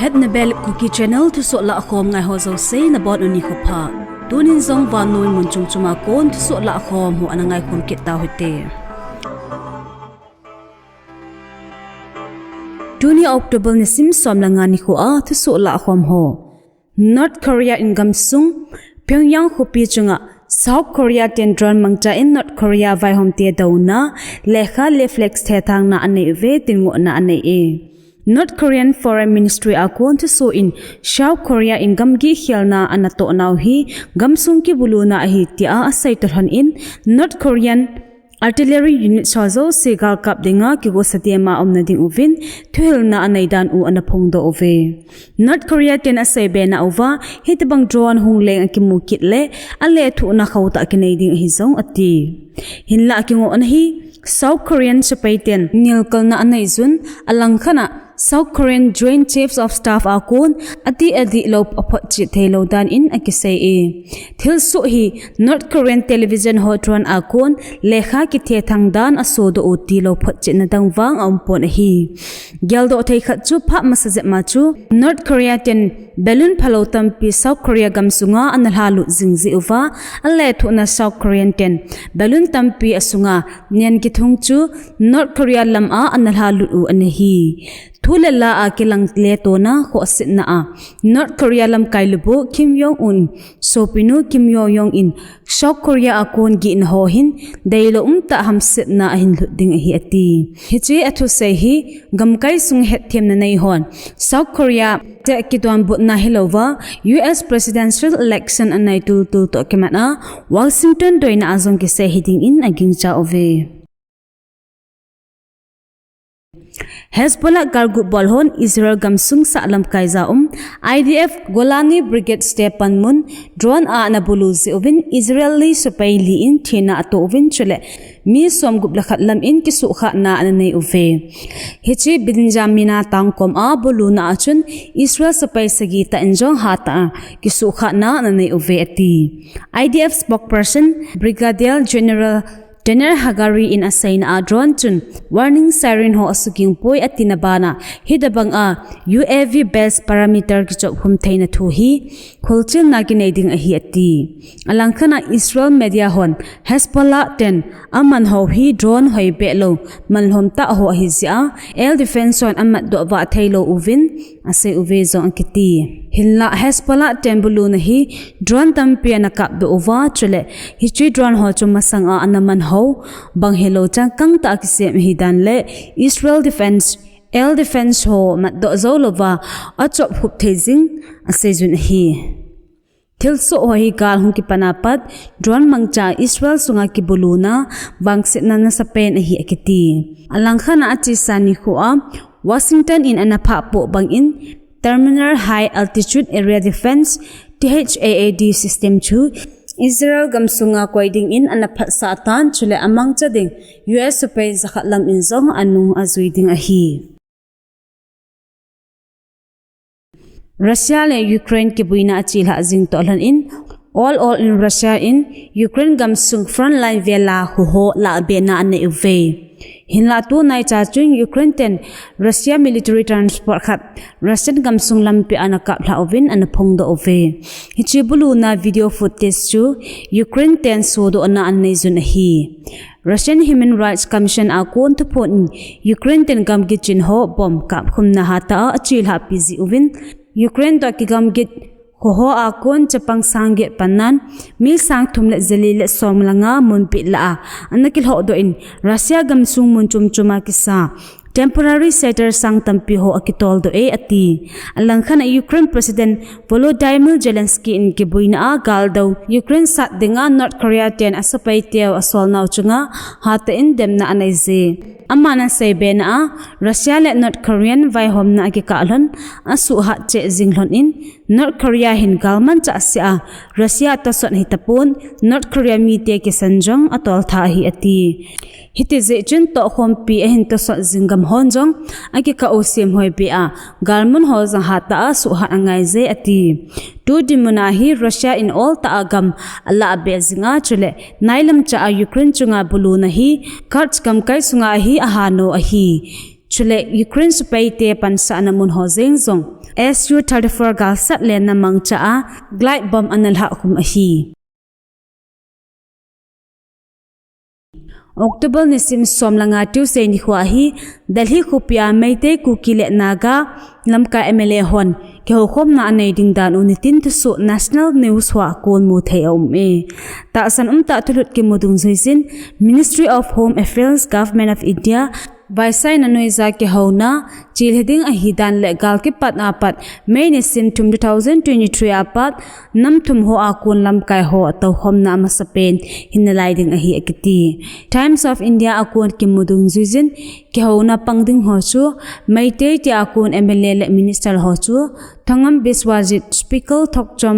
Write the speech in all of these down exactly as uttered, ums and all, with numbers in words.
At Nebel Kuki Channel thusoh lahkhom ngai ho jouse nabonun nikho pha. Tunin jong vannoi mun chom chom a kon thusoh lahkhom ho ana ngaikhom kit tau hite. Tuni October nisim som le nga nikho a thusoh lahkhom ho. North Korea in gamsung Pyongyang khopi chunga South Korea ten drone mangcha in North Korea vaihom te douna lekha le flex thethangna anei uve tin ngohna anei e. North Korean Foreign Ministry a kon thusoh in South Korea in gamgi khelna ana toh nau hi gamsung kibuluna ahi tia asei tolhon in North Korean artillery unit ho jouse galkap dinga kigosa tema umna ding uvin thuhilna anei dan u ana phongdoh uve. North Korea ten asei be nauva hitobang drone hung leng akimu kit le alethuhna khauhtah kinei ding ahi jong ati. Hinlah kingohna hi South Korean sepai ten nilkalna anei jun alangkhat a South Korean Joint Chiefs of Staff a kon ati adih lou aphotchet theilou dan in akisei e. Thilsoh hi North Korean television ho drone a kon lekha kithethang dan asodoh u tilou photchetna dang vang aumpon ahi. Geldoh thei khat chu phat masa jep ma chu North Korea ten balloon phalou tampi South Korea gamsunga ana lhalut jing jeh uva alethuhna South Korean ten balloon tampi asunga nen kithung chu North Korea lam a ana lhalut u ana hi. Thu le la a kilang letona khohsetna a North Korea lamkai lubu Kim Jong Un sopinu Kim Yo Jong in South Korea a kon gihna ho hin deilou umtah hamsetna ahin lhut ding ahi ati. Hiche athusei hi gamkai sung hetthemna nei hon South Korea te kidonbutna hilouva U S presidential election anei tultul toh kimat a Washington doina a jong kisei hiding in agingcha uve. Hezbollah galgut bol hon Israel gamsung sah lamkai ja um I D F Golani Brigade te panmun drone a ana bulu jeh uvin Israeli sepai li in thina ato uvin chule mi somgup le khat lam in kisuhkhatna ana nei uve. Hiche Benjamin a tangkom a buluna a chun Israel sepai sagi tah in jong hatah a kisuhkhatna ana nei uve ati. I D F spokesperson Brigadier General Daniel Hagari in aseina a drone chun warning siren ho asuging poi atina bana hitobang a U A V based parameter kichop khum theina thu hi kholchilna kinei ding ahi ati. Alangkhat a Israel media hon Hezbollah ten aman ho hi drone hoi behlou manlhom tah ho ahi jeh a air defense hon amatdoh vah theilou uvin asei uve jong akiti. Hinlah Hezbollah ten buluna hi drone tampi ana kapdoh uva chule hiche drone ho chu masang a ana man ho bang hilou changkang tah a kisem ahi dan le Israel defense air defense ho matdoh jou louva achop khup thei jing asei jun ahi. Thilsoh ho hi gal hung kipan a pat drone mangcha Israel sunga kibuluna vangsetna nasapen ahi akiti. Alangkhat a achesa nikho a Washington in ana phah poh bangin Terminal High Altitude Area Defense, T H A A D system chu Israel gamsunga koi dingin ana phatsah tan chule amangcha ding U S sepai jakhat lam in jong anung ajui ding ahi. Russia le Ukraine kibuina achelhah jing toh lhon in, all all in Russia in Ukraine gamsung frontline vela kho ho lahbehna anei uve. Hinlah tunaicha chun Ukraine ten Russia military transport khat Russian gamsung lampi ana kaplhah uvin ana phongdoh uve. Hiche buluna video footage chu Ukraine ten sodohna anei jun ahi. Russian Human Rights Commission a kon thuphon in Ukraine ten gamgi chin ho bomb kapkhumna hatah a achelhahpi jeh uvin Ukraine toh kigamgi kho ho a kon chapang sang get pannan mi sang thum le jali le som le nga munpi lah a ana kilhohdoh in Russia gamsung mun chom chom a kisa temporary shelter sang tampi ho akitoldoh e ati. Alangkhat a Ukraine President Volodymyr Zelensky in kibuina a galdou Ukraine sat dinga North Korea ten asepai teu asolnau chunga hatah in demna anei je. Aman asei bena a Russia le North Korean vaihomna akikah lhon asuhhat cheh jing lhon in North Korea hin galmanchah seh a Russia tosot hitapon North Korea mite kisan jong atoltha ahi ati. Hiti jeh chun tohkhompi ahin tosot jing gam hon jong akikah u semhoi beh a galmun ho jong hatah a suhhat angai je ati. Tu dinmun a hi Russia in oltah a gam alah beh jing a chule nailam cha a Ukraine chunga buluna hi Kursk gamkai sunga hi ahano ahi. Chule Ukraine sepai te pansahna mun ho jeng jong S U thirty-four galsat lenna mangcha a glide bomb ana lhah khum ahi. October nisim som le nga Tuesday nikho hi Delhi khopia Meitei, Kuki le Naga lamkai M L A hon kihoukhomna anei ding dan u nitin thusoh National News hoa kon mu thei aum e. Tahsan umtah thulhut kimu dungjuijin Ministry of Home Affairs, Government of India, Vaisaina noiya kihouna chilhe ding ahidan le gal kipatna apat May nisim thum two thousand twenty-three apat nam thum hoa kon lamkai ho toukhomna amasapen hinna lai ding ahi akiti. Times of India a kon kimu dungjuijin kihouna pang ding ho chu Meitei tia kon M L A le Minister ho chu Thongam Biswajit, Speaker Thokchom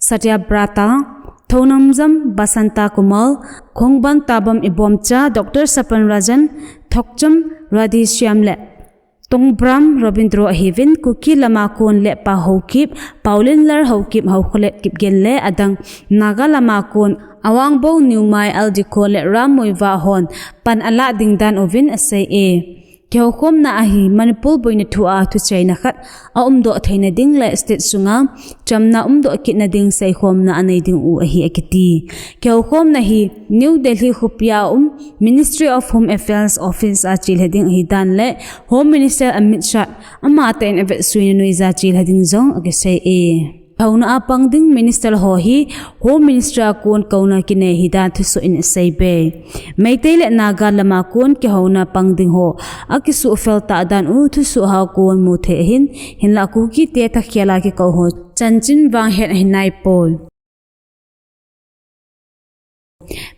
Satyabrata, Thonamjam Basanta Kumar, Khongban Tabam Ibomcha, Doctor Sapan Rajan, Thokchom Radheshyam le Tongbram Rabindra ahiuvin, Kuki lama kon Lepa Haokip, Paolenlal Haokip, Haokholet Kipgen le adang Naga lama kon Awangbow Newmai, L Dikho le Ram Muivah hon pan alah ding dan uvin asei e. Kihoukhomna ahi Manipur boina thua thucheina khat aumdoh theina ding le state sunga chamna umdoh kitna ding seikhomna anei ding u ahi akiti. Kihoukhomna hi New Delhi khopia um Ministry of Home Affairs office a chilhe ding ahidan le Home Minister Amit Shah amatah in avetsuina noiya chilhe ding jong akisei e. Houna a pang ding Minister ho hi Home Minister a kon kouna kinei ahidan thusoh in asei be. Meitei le Naga lama kon kihouna pang ding ho akisuhfel tah dan u thusoh a kon mu thei ahin, hinlah Kuki te thakhel a kikou ho chanchin vang het ahi naipoi.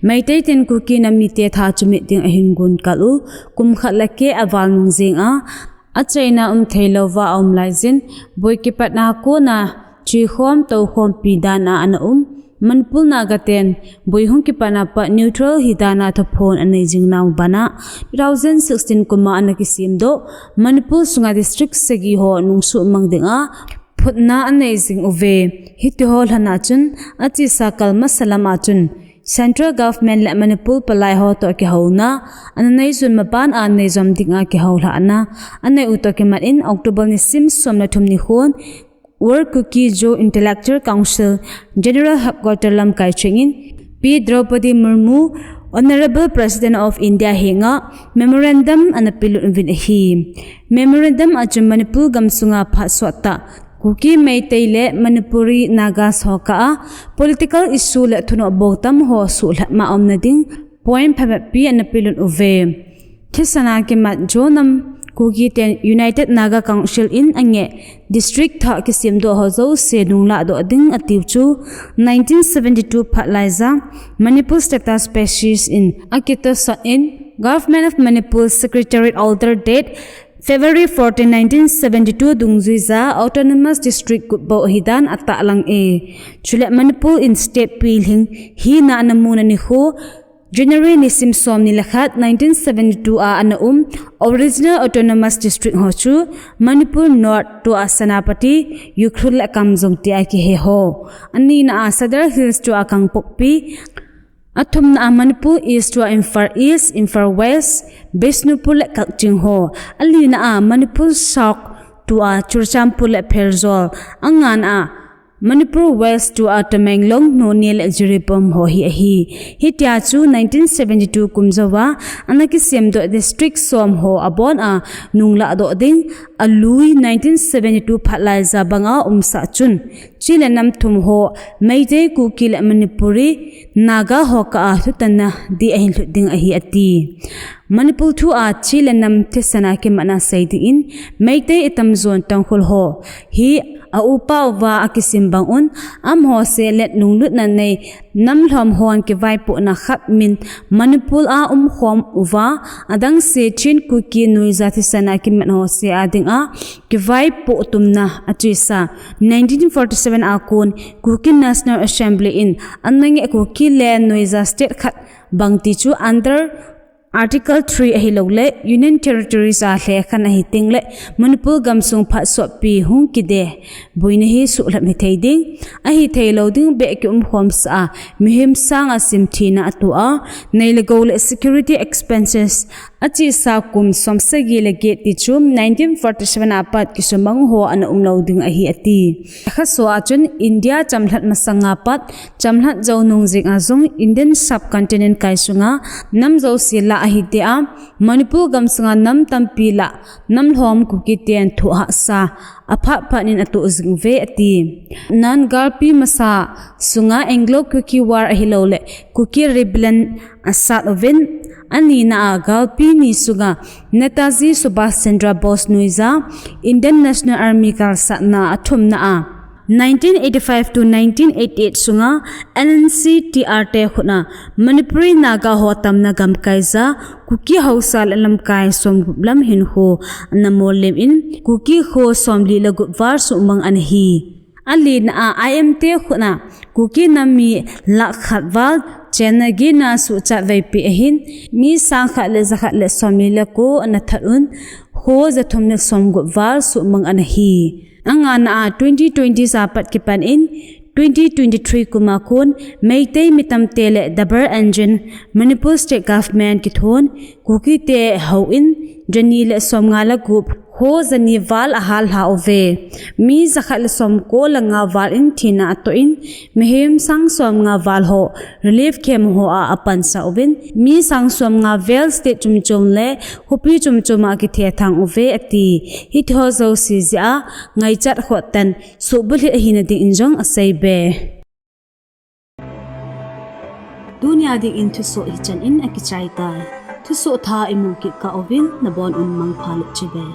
Meitei ten Kuki nam mite tha chumit ding ahin gon kal u kum khat le keh aval nung jing a, achaina um thei louva aum laijin, boi kipatna kona chuikhom toukhompi dan a ana um Manipur Naga ten boi hung kipatna pat neutral hidan a thuphon anei jing nau bana two thousand sixteen kum a ana kisemdoh Manipur sunga district sagi ho nungsuhmang dinga phutna anei jing uve. Hitiho lhana chun achesa kal masa lama chun Central Government le Manipur palai ho toh kihouna ana nei jun maban a neijom dinga kihoulhahna anei u toh kimat in October nisim som le thum nikhon World Kuki-Zo Intellectual Council General Headquarter lamkai chengin Pi Droupadi Murmu, Honorable President of India henga memorandum ana pelut uvin ahi. Memorandum a chun Manipur gamsunga phat sottah Kuki, Meitei le Manipuri Naga ho kah a political issue le thunoh bou tam ho suhlhatma aumna ding point phabep pi ana pelut uve. Thisana kimat Zo nam Kuki ten United Naga Council in angeh district thah kisemdoh ho jouse nunglahdoh ding atiu chu nineteen seventy-two phat laiya Manipur status basis in akitosot in Government of Manipur Secretariat order date February fourteen, nineteen seventy-two dungjuiya Autonomous District kutbou ahidan atahlang e. Chule Manipur in state pilhing hina ana muna nikho January nisim somni le khat, nineteen seventy-two a ana um Original Autonomous District ho chu Manipur North tua Senapati, Ukhrul le Kamjong tia kihe ho. Anina a Sadar Hills tua Kangpokpi, athumna a Manipur East tua Imphal East, Imphal West, Bishnupur le Kakching ho. Alina a Manipur South tua Churachandpur le Pherzawl. Angana a Manipur West tua Tamenglong, Noney le Jiribam ho hi ahi. Hitia chu nineteen seventy-two kum jouva ana kisemdoh district som ho abon a nunglahdoh ding alui nineteen seventy-two phat laiya banga umsah chun Chile nam thum ho, Meitei, Kuki le Manipuri, Naga ho kah a thutanna di ahin lhut ding ahi ati. Manipur thu a Chile nam thisana kimatna sei dingin, Meitei itamjon Tangkhul ho hi a upa uva akisim bang un, amaho seh le nunglutna nei nam lhom hon kivaipohna khat min Manipur a umkhom uva, adang seh Chin Kuki noiya thisana kimat ho seh a dinga kivaipoh tumna achuisa. Nineteen forty-seven a kon Kuki National Assembly in ana ngeh Kuki le noiya state khat bang ti chu under Article three ahilou le Union Territories a lhekhen ahi teng le Manipur gamsung phat sotpi hung kide boina hi suhlhap hithei ding, ahithei lou ding beh kiumkhomsah a mihem sanga simthina atoh a, nei le gou le security expenses Achesa kum som sagi le get ti chu nineteen forty seven apat kisumang ho ana umlou ding ahi ati. Akhaso a chun India chamlhat masanga pat chamlhat jou nung jing a jong Indian subcontinent kai sunga nam jouse lah ahi tia Manipur gamsunga nam tampi lah namlhom Kuki ten thohhahsa aphat phat in atoh jing uve ati. Nan galpi masa sunga Anglo-Kuki War ahilouleh Kuki Rebellion asat uvin, anina a galpi ni sunga Netaji Subhash Chandra Bose nuija Indian National Army kalsatna athumna a nineteen eighty five to nineteen eighty eight sunga N N C T R te khutna Manipuri Naga ho tamna gamkaija Kuki haosa le lamkai somgup lam hinkho ana mollem in Kuki kho somli le gup val suhmang ana hi. Alina a I M te khutna Kuki nam mi lakh khat val chenna gina suhchat veipi ahin mi sangkhat le jakhat le somli le ko ana that un kho jathum le somgup val suhmang ana hi. Angana a twenty twenty japat kipan in twenty twenty three kuma kon Meitei mitamte le double engine Manipur State Government kithon Kukite houin jani le somnga le gup kho jani val ahalha uve. Mi jakhat le somko le nga val in thina atoh in mihem sang somnga val ho relief camp ho a apansa uvin mi sang somnga vel state chomchom le khopi chomchom a kithethang uve ati. Hitiho jouse jeh a ngaichat khottan suhbulhit ahina dingin jong aseibe. Tunia dingin thusoh hichan in akichaitai. Thusoh thah imu kit kah uvin nabon un mangpha le chibai.